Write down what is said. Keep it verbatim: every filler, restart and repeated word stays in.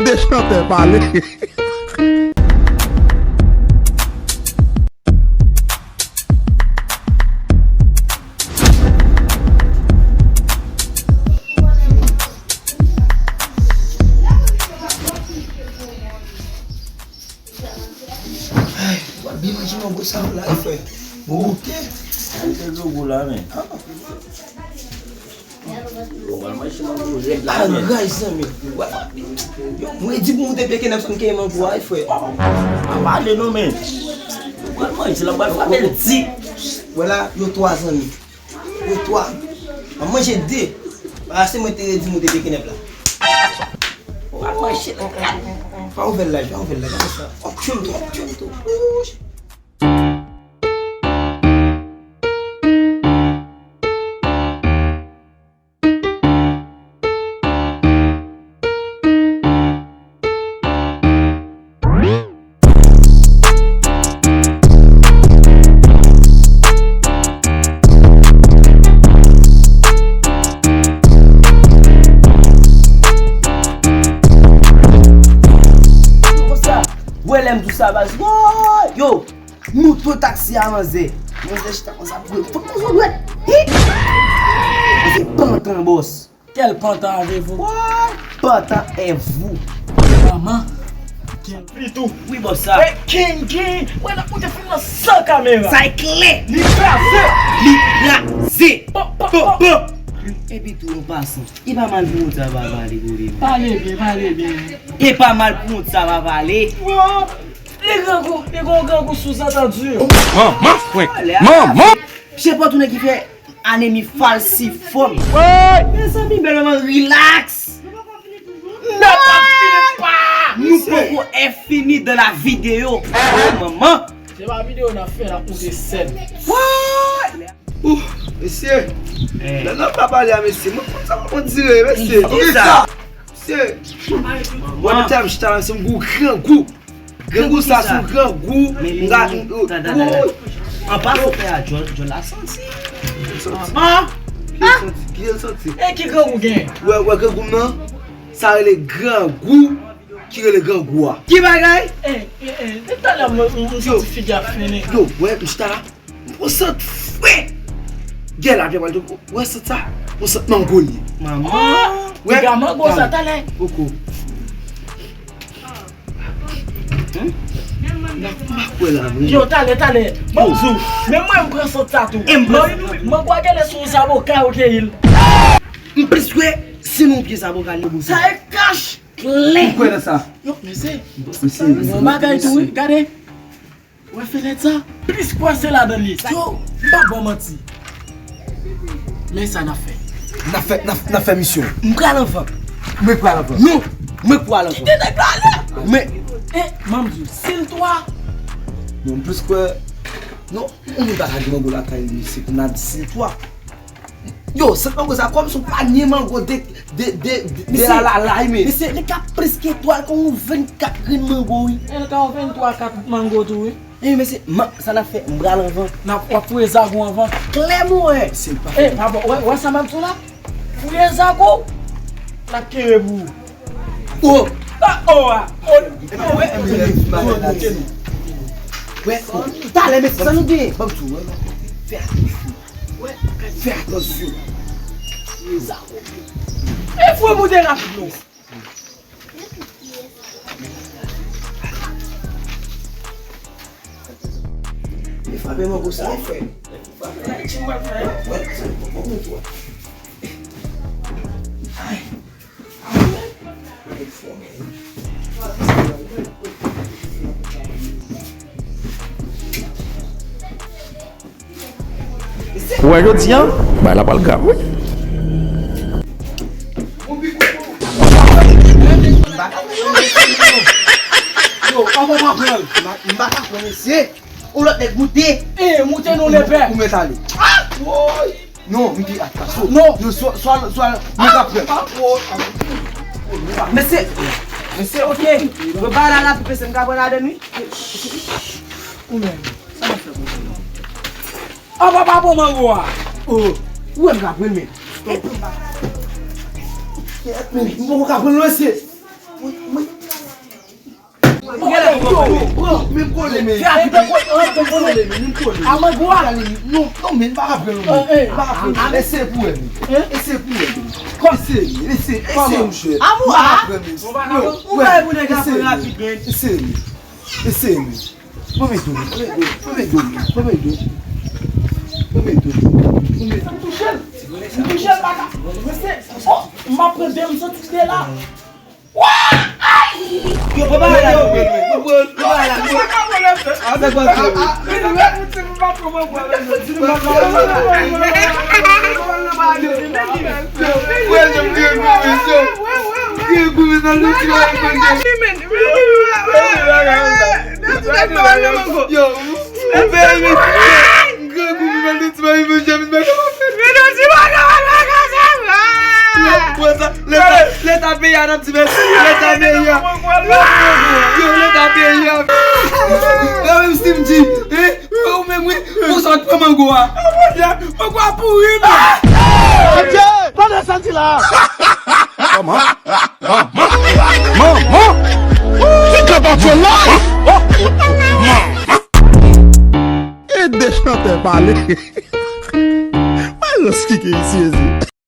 De chantè pale. Ay, w ap byen manje mango sa la, frè. Bon, bouke. Manje mango la, men. Yo, pral manje mango rèd la, men. Bagay, zanmi. Yo, mwen di pou moute pye kenèp san kenye mango a, frè. A pale non, men. Yo, pral manje la, pral frape l di. Vwala, yo twa zanmi. Yo twa. Mwen manje de. A, se mwen te di moute pye kenèp la. Pral manje la. Pa ouvè l la, pa ouvè l la, gade sa. Okchon tou, okchon tou. Yo, konsa, wè lè m di w sa, baz. Woy! Yo, moto taksi a manzè. Manzè chita konsa, bwè. Fòk manzè dwèt. Hi! Manzè pantan, bòs. Quel pantan avez-vous? Woy! Pantan è vou. Manman. Pi tou. Wi, bòs sa. Ey, King, King. Wè, n ap moute fim nan san kamera. Sa e klè. Li kraze. Li kraze. Pop, pop, pop, pop. Epi tou, an pasan, e pa mal pou moun sa pa pale pou li. Pale byen, pale byen. E pa mal pou moun sa pa pale. Li grangou, li gon grangou souzantandi. Manman, frenk. Manman. Se pa tounen ki fè anemi falsifòm. Mezanmi, bèl manman, relax. N ap ap fini pa. Nou poko è fini dans la vidéo. Manman. Se pa videyo n ap fè, n ap moute sèn. Ouh, mesye. Lè n ap pale a, mesye, mwen konn sa mwen konn dire, mesye. Mesye, mwen menm chita la, se m gwo grangou. Grangou sa sou grangou. Men li, an pasan fè a, djòl, djòl la santi. Kijan l santi? Kijan l santi? E ki grangou gen? Wè, wè grangou m nan? Sa rele grangou ki rele grangou a. Ki bagay? E, e, e, depi talè m, m, m santi figi ap fini. Yo, wè, m chita la. M pran sant fre. Gè la, vye pral tou. Wè sant sa? M pran sant mango li. Manman. Wè. Piga mango sa talè. Poko. N ap makwè la, men. Yo, talè, talè. Ban m di w. Men mwen, m pran sant sa tou. E m pran. Mango a genlè se yon zaboka yo keyi l. M plis kwè se nan yon pye zaboka li. Sa e kach klè. M kwè nan sa. Yo, mesye. Mesye. Yon bagay tou, wi. Gade. Wè fenèt sa, plis kwè se ladan l ye. Yo, m p ap ba w manti. Men sa n ap fè. N ap fè, n ap, n ap fè misyon. M pral anvan. Mwen pral anvan. Non, mwen pral anvan. Kite nèg la ale. Men, e, manm di w, sil twa. Non, m plis kwè, non, yon moun pa ka gen mango lakay li, se pou n al di sil twa. Yo, sant mango sa kòm se yon panye mango de, de, de, de, de la, la, la, men. Mesye, li ka plis ke twa, li ka yon vennkat grenn mango, wi. E, li ka yon venntwa, kat mango tou, wi. E, mesye, sa n ap fè, m pral anvan. N ap, w ap foure zago anvan. Klè mwen. Mesye, li pa fè. E, pa bon, wè, wè sa m ap di w la? Foure zago, l ap kenbe pou ou. Oh! Ah, oh, ah, oh! Wè, wè, talè, mesye, sa nou genyen? Ban m di w, wè. Fè atansyon. Fè atansyon. E fwe moute rapid non. E frape mango sa, e frè. Wè, se bon, bon, bon. Ay. Ou wè jodi a, bagay la pral grav, wi. Yo, anvan pa pran l. M pa ka pran mesye. Yon lòt nèg moute. E, moute non lepè. Ou mèt ale. Ah! Woy! Non, m pi at paske w. Non. Yo, swa, swa, swa, mwen ka pran. Ah, oh, ah. Mesye, mesye, oke. Mwen pa la la, pi pese m ka pran ladan, wi. Ou menm, sa w ap fè pou mwen? Ah, papa, bon mango a. Oh, ou wè m ka pran l, men. M poko ka pran l, mesye. Mwen, mwen. Ou gen lè pou pran. Menm kole, men. Fè a ti pè kole, menm kole, men. Menm kole. A mango a. Non, non, men, m pa ka pran, non, men. M pa ka pran. Eseye pou wè, men. Eseye pou wè, men. Eseye, eseye, eseye, monchè. Amou, a? M pa ka pran, men. Ou bay pou nèg la pran rapid, men. Eseye, men. Eseye, men. Mwen mete w, mwen mete w, mwen mete w, mwen mete w. Mwen mete w, mwen mete w. Touche l. Touche l, baka. Mwen se, oh, m ap pran de m soti de la. Yo, papa la, yo, papa la, yo. Avèk bandi. Yo, yo, yo, yo, Leta, leta peyi a n ap di mèsi. Leta peyi a. Yo, leta peyi a. Yo, menm Steam G, hein? Ou menm, wi. Ou sot pran mango a. Mango a pouri, men. Adye! Tande sa l di la. Manman. Manman. Manman. Ki kaba fè la? E de chantè pale. Mwen rans ki gen isi, isi.